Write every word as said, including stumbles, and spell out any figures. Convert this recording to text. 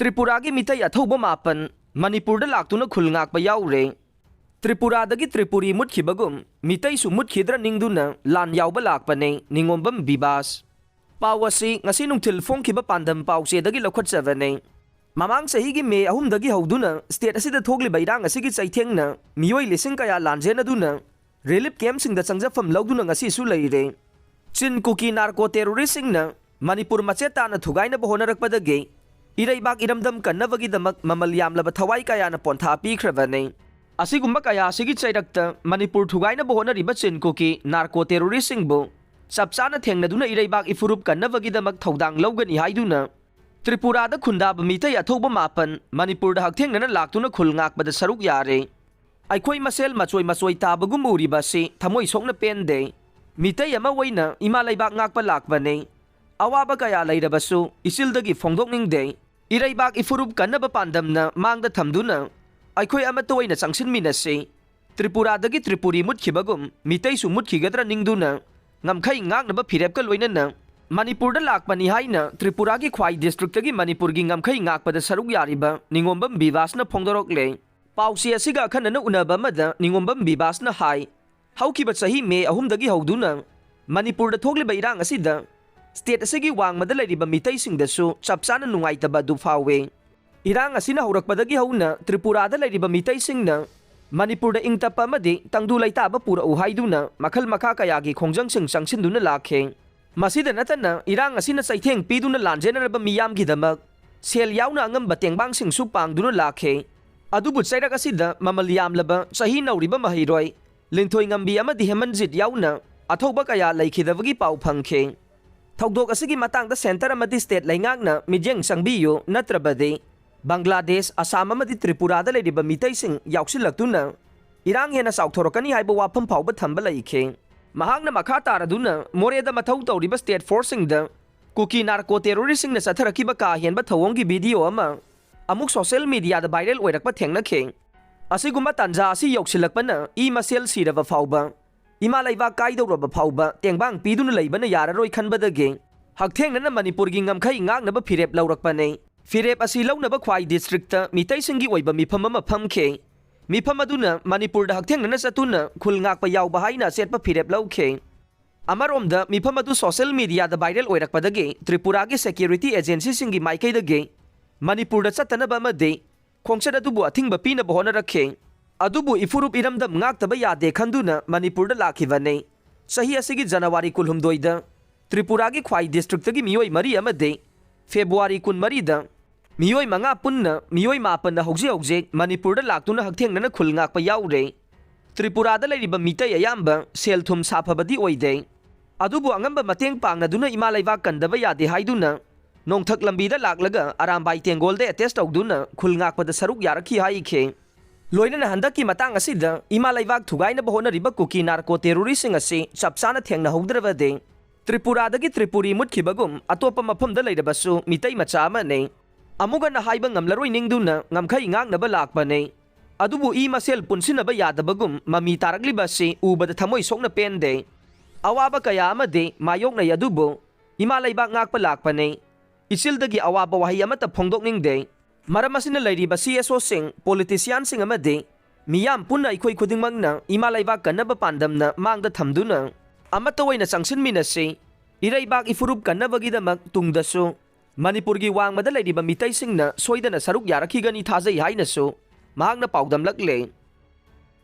ꯇ꯭ꯔꯤꯄꯨꯔꯥꯒꯤ ꯃꯤꯇꯩ ꯑꯊꯧꯕ ꯃꯥꯄꯟ ꯃꯅꯤꯄꯨꯔꯗ ꯂꯥꯛꯇꯨꯅ ꯈꯨꯜ ꯉꯥꯛꯄ ꯌꯥꯎꯔꯦ꯫ ꯇ꯭ꯔꯤꯄꯨꯔꯥꯗꯒꯤ ꯇ꯭ꯔꯤꯄꯨꯔꯤ ꯃꯨꯠꯈꯤꯕꯒꯨꯝ ꯃꯤꯇꯩꯁꯨ ꯃꯨꯠꯈꯤꯗ꯭ꯔ ꯅꯤꯡꯗꯨꯅ ꯂꯥꯟ ꯌꯥꯎꯕ ꯂꯥꯛꯄꯅꯦ ꯅꯤꯉꯣꯝꯕꯝ ꯕꯤꯕꯥꯁ꯫ ꯄꯥꯎ ꯑꯁꯤ ꯉꯁꯤ ꯅꯨꯡꯊꯤꯜ ꯐꯣꯡꯈꯤꯕ ꯄꯥꯟꯗꯝ ꯄꯥꯎꯆꯦꯗꯒꯤ ꯂꯧꯈꯠꯆꯕꯅꯦ꯫ ꯃꯃꯥꯡ ꯆꯍꯤꯒꯤ ꯃꯦ ꯑꯍꯨꯝꯗꯒꯤ ꯍꯧꯗꯨꯅ ꯁ꯭ꯇꯦꯠ ꯑꯁꯤꯗ ꯊꯣꯛꯂꯤꯕ ꯏꯔꯥꯡ ꯑꯁꯤꯒꯤ ꯆꯩꯊꯦꯡꯅ ꯃꯤꯑꯣꯏ ꯂꯤꯁꯤꯡ ꯀꯌꯥ ꯂꯥꯟꯖꯦꯟꯅꯗꯨꯅ ꯔꯤꯂꯤꯐ ꯀꯦꯝꯞꯁꯤꯡꯗ ꯆꯪꯖꯐꯝ ꯂꯧꯗꯨꯅ ꯉꯁꯤꯁꯨ ꯂꯩꯔꯦ꯫ ꯆꯤꯟ ꯀꯨꯀꯤ ꯅꯥꯔꯀꯣ ꯇꯦꯔꯣꯔꯤꯁꯁꯤꯡꯅ ꯃꯅꯤꯄꯨꯔ ꯃꯆꯦꯠ ꯇꯥꯅ ꯊꯨꯒꯥꯏꯅꯕ ꯍꯣꯠꯅꯔꯛꯄꯗꯒꯤ ꯏꯔꯩꯕꯥꯛ ꯏꯔꯝꯗꯝ ꯀꯟꯅꯕꯒꯤꯗꯃꯛ ꯃꯃꯜ ꯌꯥꯝꯂꯕ ꯊꯋꯥꯏ ꯀꯌꯥꯅ ꯄꯣꯟꯊꯥ ꯄꯤꯈ꯭ꯔꯕꯅꯤ꯫ ꯑꯁꯤꯒꯨꯝꯕ ꯀꯌꯥ ꯑꯁꯤꯒꯤ ꯆꯩꯔꯛꯇ ꯃꯅꯤꯄꯨꯔ ꯊꯨꯒꯥꯏꯅꯕ ꯍꯣꯠꯅꯔꯤꯕ ꯆꯤꯟ ꯀꯨꯀꯤ ꯅꯥꯔꯀꯣ ꯇꯦꯔꯣꯔꯤꯁꯁꯤꯡꯕꯨ ꯆꯞ ꯆꯥꯅ ꯊꯦꯡꯅꯗꯨꯅ ꯏꯔꯩꯕꯥꯛ ꯏꯐꯨꯔꯨꯞ ꯀꯟꯅꯕꯒꯤꯗꯃꯛ ꯊꯧꯗꯥꯡ ꯂꯧꯒꯅꯤ ꯍꯥꯏꯗꯨꯅ ꯇ꯭ꯔꯤꯄꯨꯔꯥꯗ ꯈꯨꯟꯗꯥꯕ ꯃꯤꯇꯩ ꯑꯊꯧꯕ ꯃꯥꯄꯟ ꯃꯅꯤꯄꯨꯔꯗ ꯍꯛꯊꯦꯡꯅꯅ ꯂꯥꯛꯇꯨꯅ ꯈꯨꯜ ꯉꯥꯛꯄꯗ ꯁꯔꯨꯛ ꯌꯥꯔꯦ꯫ ꯑꯩꯈꯣꯏ ꯃꯁꯦꯜ ꯃꯆꯣꯏ ꯃꯆꯣꯏ ꯇꯥꯕꯒꯨꯝ ꯎꯔꯤꯕ ꯑꯁꯤ ꯊꯃꯣꯏ ꯁꯣꯛꯅ ꯄꯦꯟꯗꯦ꯫ ꯃꯤꯇꯩ ꯑꯃ ꯑꯣꯏꯅ ꯏꯃꯥ ꯂꯩꯕꯥꯛ ꯉꯥꯛꯄ ꯂꯥꯛꯄꯅꯤ꯫ ꯑꯋꯥꯕ ꯀꯌꯥ ꯂꯩꯔꯕꯁꯨ ꯏꯆꯤꯜꯗꯒꯤ ꯐꯣꯡꯗꯣꯛꯅꯤꯡꯗꯦ꯫ ꯏꯔꯩꯕꯥꯛ ꯏꯐꯨꯔꯨꯞ ꯀꯟꯅꯕ ꯄꯥꯟꯗꯝꯅ ꯃꯥꯡꯗ ꯊꯝꯗꯨꯅ ꯑꯩꯈꯣꯏ ꯑꯃꯠꯇ ꯑꯣꯏꯅ ꯆꯪꯁꯤꯟꯃꯤꯟꯅꯁꯤ꯫ ꯇ꯭ꯔꯤꯄꯨꯔꯥꯗꯒꯤ ꯇ꯭ꯔꯤꯄꯨꯔꯤ ꯃꯨꯠꯈꯤꯕꯒꯨꯝ ꯃꯤꯇꯩꯁꯨ ꯃꯨꯠꯈꯤꯒꯗ꯭ꯔꯥ ꯅꯤꯡꯗꯨꯅ ꯉꯝꯈꯩ ꯉꯥꯛꯅꯕ ꯐꯤꯔꯦꯞꯀ ꯂꯣꯏꯅꯅ ꯃꯅꯤꯄꯨꯔꯗ ꯂꯥꯛꯄꯅꯤ ꯍꯥꯏꯅ ꯇ꯭ꯔꯤꯄꯨꯔꯥꯒꯤ ꯈ꯭ꯋꯥꯏ ꯗꯤꯁꯇ꯭ꯔꯤꯛꯇꯒꯤ ꯃꯅꯤꯄꯨꯔꯒꯤ ꯉꯝꯈꯩ ꯉꯥꯛꯄꯗ ꯁꯔꯨꯛ ꯌꯥꯔꯤꯕ ꯅꯤꯉꯣꯝꯕꯝ ꯕꯤꯕꯥꯁꯅ ꯐꯣꯡꯗꯣꯔꯛꯂꯦ꯫ ꯄꯥꯎꯆꯦ ꯑꯁꯤꯒ ꯑꯈꯟꯅꯅ ꯎꯅꯕ ꯑꯃꯗ ꯅꯤꯉꯣꯝꯕꯝ ꯕꯤꯕꯥꯁꯅ ꯍꯥꯏ, ꯍꯧꯈꯤꯕ ꯆꯍꯤ ꯃꯦ ꯑꯍꯨꯝꯗꯒꯤ ꯍꯧꯗꯨꯅ ꯃꯅꯤꯄꯨꯔꯗ ꯊꯣꯛꯂꯤꯕ ꯏꯔꯥꯡ ꯑꯁꯤꯗ ꯁ꯭ꯇꯦꯠ ꯑꯁꯤꯒꯤ ꯋꯥꯡꯃꯗ ꯂꯩꯔꯤꯕ ꯃꯤꯇꯩꯁꯤꯡꯗꯁꯨ ꯆꯞ ꯆꯥꯅ ꯅꯨꯡꯉꯥꯏꯇꯕ ꯑꯗꯨ ꯐꯥꯎꯏ꯫ ꯏꯔꯥꯡ ꯑꯁꯤꯅ ꯍꯧꯔꯛꯄꯗꯒꯤ ꯍꯧꯅ ꯇ꯭ꯔꯤꯄꯨꯔꯥꯗ ꯂꯩꯔꯤꯕ ꯃꯤꯇꯩꯁꯤꯡꯅ ꯃꯅꯤꯄꯨꯔꯗ ꯏꯪ ꯇꯞꯄ ꯑꯃꯗꯤ ꯇꯪꯗꯨ ꯂꯩꯇꯥꯕ ꯄꯨꯔꯛꯎ ꯍꯥꯏꯗꯨꯅ ꯃꯈꯜ ꯃꯈꯥ ꯀꯌꯥꯒꯤ ꯈꯣꯡꯖꯪꯁꯤꯡ ꯆꯪꯁꯤꯟꯗꯨꯅ ꯂꯥꯛꯈꯤ꯫ ꯃꯁꯤꯗ ꯅꯠꯇꯅ ꯏꯔꯥꯡ ꯑꯁꯤꯅ ꯆꯩꯊꯦꯡ ꯄꯤꯗꯨꯅ ꯂꯥꯟꯖꯦꯟꯅꯔꯕ ꯃꯤꯌꯥꯝꯒꯤꯗꯃꯛ ꯁꯦꯜ ꯌꯥꯎꯅ ꯑꯉꯝꯕ ꯇꯦꯡꯕꯥꯡꯁꯤꯡꯁꯨ ꯄꯥꯡꯗꯨꯅ ꯂꯥꯛꯈꯤ꯫ ꯑꯗꯨꯕꯨ ꯆꯩꯔꯛ ꯑꯁꯤꯗ ꯃꯃꯜ ꯌꯥꯝꯂꯕ ꯆꯍꯤ ꯅꯧꯔꯤꯕ ꯃꯍꯩꯔꯣꯏ ꯂꯤꯟꯊꯣꯏꯉꯝꯕꯤ ꯑꯃꯗꯤ ꯍꯦꯃꯟꯖꯤꯠ ꯌꯥꯎꯅ ꯑꯊꯧꯕ ꯀꯌꯥ ꯂꯩꯈꯤꯗꯕꯒꯤ ꯄꯥꯎ ꯐꯪꯈꯤ꯫ ꯊꯧꯗꯣꯛ ꯑꯁꯤꯒꯤ ꯃꯇꯥꯡꯗ ꯁꯦꯟꯇꯔ ꯑꯃꯗꯤ ꯁ꯭ꯇꯦꯠ ꯂꯩꯉꯥꯛꯅ ꯃꯤꯠꯌꯦꯡ ꯆꯪꯕꯤꯌꯨ, ꯅꯠꯇ꯭ꯔꯕꯗꯤ ꯕꯪꯒ꯭ꯂꯥꯗꯦꯁ, ꯑꯁꯥꯝ ꯑꯃꯗꯤ ꯇ꯭ꯔꯤꯄꯨꯔꯥꯗ ꯂꯩꯔꯤꯕ ꯃꯤꯇꯩꯁꯤꯡ ꯌꯥꯎꯁꯤꯜꯂꯛꯇꯨꯅ ꯏꯔꯥꯡ ꯍꯦꯟꯅ ꯆꯥꯎꯊꯣꯔꯛꯀꯅꯤ ꯍꯥꯏꯕ ꯋꯥꯐꯝ ꯐꯥꯎꯕ ꯊꯝꯕ ꯂꯩꯈꯤ꯫ ꯃꯍꯥꯛꯅ ꯃꯈꯥ ꯇꯥꯔꯗꯨꯅ ꯃꯣꯔꯦꯗ ꯃꯊꯧ ꯇꯧꯔꯤꯕ ꯁ꯭ꯇꯦꯠ ꯐꯣꯔꯁꯁꯤꯡꯗ ꯀꯨꯀꯤ ꯅꯥꯔꯀꯣ ꯇꯦꯔꯣꯔꯤꯁꯁꯤꯡꯅ ꯆꯠꯊꯔꯛꯈꯤꯕ ꯀꯥ ꯍꯦꯟꯕ ꯊꯧꯑꯣꯡꯒꯤ ꯚꯤꯗꯤꯑꯣ ꯑꯃ ꯑꯃꯨꯛ ꯁꯣꯁꯤꯌꯦꯜ ꯃꯤꯗꯤꯌꯥꯗ ꯚꯥꯏꯔꯦꯜ ꯑꯣꯏꯔꯛꯄ ꯊꯦꯡꯅꯈꯤ꯫ ꯑꯁꯤꯒꯨꯝꯕ ꯇꯥꯟꯖꯥ ꯑꯁꯤ ꯌꯧꯁꯤꯜꯂꯛꯄꯅ ꯏ ꯃꯁꯦꯜ ꯁꯤꯔꯕ ꯐꯥꯎꯕ, ꯏꯃꯥ ꯂꯩꯕꯥꯛ ꯀꯥꯏꯗꯧꯔꯕ ꯐꯥꯎꯕ ꯇꯦꯡꯕꯥꯡ ꯄꯤꯗꯨꯅ ꯂꯩꯕꯅ ꯌꯥꯔꯔꯣꯏ ꯈꯟꯕꯗꯒꯤ ꯍꯛꯊꯦꯡꯅꯅ ꯃꯅꯤꯄꯨꯔꯒꯤ ꯉꯝꯈꯩ ꯉꯥꯛꯅꯕ ꯐꯤꯔꯦꯞ ꯂꯧꯔꯛꯄꯅꯤ꯫ ꯐꯤꯔꯦꯞ ꯑꯁꯤ ꯂꯧꯅꯕ ꯈ꯭ꯋꯥꯏ ꯗꯤꯁꯇ꯭ꯔꯤꯛꯇ ꯃꯤꯇꯩꯁꯤꯡꯒꯤ ꯑꯣꯏꯕ ꯃꯤꯐꯝ ꯑꯃ ꯐꯝꯈꯤ꯫ ꯃꯤꯐꯝ ꯑꯗꯨꯅ ꯃꯅꯤꯄꯨꯔꯗ ꯍꯛꯊꯦꯡꯅꯅ ꯆꯠꯇꯨꯅ ꯈꯨꯜ ꯉꯥꯛꯄ ꯌꯥꯎꯕ ꯍꯥꯏꯅ ꯑꯆꯦꯠꯄ ꯐꯤꯔꯦꯞ ꯂꯧꯈꯤ꯫ ꯑꯃꯔꯣꯝꯗ ꯃꯤꯐꯝ ꯑꯗꯨ ꯁꯣꯁꯤꯌꯦꯜ ꯃꯤꯗꯤꯌꯥꯗ ꯚꯥꯏꯔꯦꯜ ꯑꯣꯏꯔꯛꯄꯗꯒꯤ ꯇ꯭ꯔꯤꯄꯨꯔꯥꯒꯤ ꯁꯦꯀ꯭ꯌꯨꯔꯤꯇꯤ ꯑꯦꯖꯦꯟꯁꯤꯁꯤꯡꯒꯤ ꯃꯥꯏꯀꯩꯗꯒꯤ ꯃꯅꯤꯄꯨꯔꯗ ꯆꯠꯇꯅꯕ ꯑꯃꯗꯤ ꯈꯣꯡꯆꯠ ꯑꯗꯨꯕꯨ ꯑꯊꯤꯡꯕ ꯄꯤꯅꯕ ꯍꯣꯠꯅꯔꯛꯈꯤ꯫ ꯑꯗꯨꯕꯨ ꯏꯐꯨꯔꯨꯞ ꯏꯔꯝꯗꯝ ꯉꯥꯛꯇꯕ ꯌꯥꯗꯦ ꯈꯟꯗꯨꯅ ꯃꯅꯤꯄꯨꯔꯗ ꯂꯥꯛꯈꯤꯕꯅꯤ꯫ ꯆꯍꯤ ꯑꯁꯤꯒꯤ ꯖꯅꯋꯥꯔꯤ ꯀꯨꯟꯍꯨꯝꯗꯣꯏꯗ ꯇ꯭ꯔꯤꯄꯨꯔꯥꯒꯤ ꯈ꯭ꯋꯥꯏ ꯗꯤꯁꯇ꯭ꯔꯤꯛꯇꯒꯤ ꯃꯤꯑꯣꯏ ꯃꯔꯤ ꯑꯃꯗꯤ ꯐꯦꯕ꯭ꯔꯨꯋꯥꯔꯤ ꯀꯨꯟꯃꯔꯤꯗ ꯃꯤꯑꯣꯏ ꯃꯉꯥ ꯄꯨꯟꯅ ꯃꯤꯑꯣꯏ ꯃꯥꯄꯟꯅ ꯍꯧꯖꯤꯛ ꯍꯧꯖꯤꯛ ꯃꯅꯤꯄꯨꯔꯗ ꯂꯥꯛꯇꯨꯅ ꯍꯛꯊꯦꯡꯅꯅ ꯈꯨꯜ ꯉꯥꯛꯄ ꯌꯥꯎꯔꯦ꯫ ꯇ꯭ꯔꯤꯄꯨꯔꯥꯗ ꯂꯩꯔꯤꯕ ꯃꯤꯇꯩ ꯑꯌꯥꯝꯕ ꯁꯦꯜ ꯊꯨꯝ ꯁꯥꯐꯕꯗꯤ ꯑꯣꯏꯗꯦ꯫ ꯑꯗꯨꯕꯨ ꯑꯉꯝꯕ ꯃꯇꯦꯡ ꯄꯥꯡꯅꯗꯨꯅ ꯏꯃꯥ ꯂꯩꯕꯥꯛ ꯀꯟꯗꯕ ꯌꯥꯗꯦ ꯍꯥꯏꯗꯨꯅ ꯅꯣꯡꯊꯛ ꯂꯝꯕꯤꯗ ꯂꯥꯛꯂꯒ ꯑꯔꯥꯝꯕꯥꯏ ꯇꯦꯡꯒꯣꯜꯗ ꯑꯦꯇꯦꯁ ꯇꯧꯗꯨꯅ ꯈꯨꯜ ꯉꯥꯛꯄꯗ ꯁꯔꯨꯛ ꯌꯥꯔꯛꯈꯤ ꯍꯥꯏꯈꯤ꯫ ꯂꯣꯏꯅꯅ ꯍꯟꯗꯛꯀꯤ ꯃꯇꯥꯡ ꯑꯁꯤꯗ ꯏꯃꯥ ꯂꯩꯕꯥꯛ ꯊꯨꯒꯥꯏꯅꯕ ꯍꯣꯠꯅꯔꯤꯕ ꯀꯨꯀꯤ ꯅꯥꯔꯀꯣ ꯇꯦꯔꯣꯔꯤꯁꯁꯤꯡ ꯑꯁꯤ ꯆꯞ ꯆꯥꯅ ꯊꯦꯡꯅꯍꯧꯗ꯭ꯔꯕꯗꯤ ꯇ꯭ꯔꯤꯄꯨꯔꯥꯗꯒꯤ ꯇ꯭ꯔꯤꯄꯨꯔꯤ ꯃꯨꯠꯈꯤꯕꯒꯨꯝ ꯑꯇꯣꯞꯄ ꯃꯐꯝꯗ ꯂꯩꯔꯕꯁꯨ ꯃꯤꯇꯩ ꯃꯆꯥ ꯑꯃꯅꯤ꯫ ꯑꯃꯨꯛ ꯍꯟꯅ ꯍꯥꯏꯕ ꯉꯝꯂꯔꯣꯏ ꯅꯤꯡꯗꯨꯅ ꯉꯝꯈꯩ ꯉꯥꯡꯅꯕ ꯂꯥꯛꯄꯅꯤ꯫ ꯑꯗꯨꯕꯨ ꯏ ꯃꯁꯦꯜ ꯄꯨꯟꯁꯤꯟꯅꯕ ꯌꯥꯗꯕꯒꯨꯝ ꯃꯃꯤ ꯇꯥꯔꯛꯂꯤꯕ ꯑꯁꯤ ꯎꯕꯗ ꯊꯃꯣꯏ ꯁꯣꯛꯅ ꯄꯦꯟꯗꯦ꯫ ꯑꯋꯥꯕ ꯀꯌꯥ ꯑꯃꯗꯤ ꯃꯥꯌꯣꯛꯅꯩ ꯑꯗꯨꯕꯨ ꯏꯃꯥ ꯂꯩꯕꯥꯛ ꯉꯥꯛꯄ ꯂꯥꯛꯄꯅꯤ꯫ ꯏꯆꯤꯜꯗꯒꯤ ꯑꯋꯥꯕ ꯋꯥꯍꯩ ꯑꯃꯠꯇ ꯐꯣꯡꯗꯣꯛꯅꯤꯡꯗꯦ꯫ ꯃꯔꯝ ꯑꯁꯤꯅ ꯂꯩꯔꯤꯕ ꯁꯤ ꯑꯦꯁ ꯑꯣꯁꯤꯡ, ꯄꯣꯂꯤꯇꯤꯁꯤꯌꯥꯟꯁꯤꯡ ꯑꯃꯗꯤ ꯃꯤꯌꯥꯝ ꯄꯨꯟꯅ ꯑꯩꯈꯣꯏ ꯈꯨꯗꯤꯡꯃꯛꯅ ꯏꯃꯥ ꯂꯩꯕꯥꯛ ꯀꯟꯅꯕ ꯄꯥꯟꯗꯝꯅ ꯃꯥꯡꯗ ꯊꯝꯗꯨꯅ ꯑꯃꯠꯇ ꯑꯣꯏꯅ ꯆꯪꯁꯤꯟꯃꯤꯟꯅꯁꯤ꯫ ꯏꯔꯩꯕꯥꯛ ꯏꯐꯨꯔꯨꯞ ꯀꯟꯅꯕꯒꯤꯗꯃꯛ ꯇꯨꯡꯗꯁꯨ ꯃꯅꯤꯄꯨꯔꯒꯤ ꯋꯥꯡꯃꯗ ꯂꯩꯔꯤꯕ ꯃꯤꯇꯩꯁꯤꯡꯅ ꯁꯣꯏꯗꯅ ꯁꯔꯨꯛ ꯌꯥꯔꯛꯈꯤꯒꯅꯤ ꯊꯥꯖꯩ ꯍꯥꯏꯅꯁꯨ ꯃꯍꯥꯛꯅ ꯄꯥꯎꯗꯝꯂꯛꯂꯦ꯫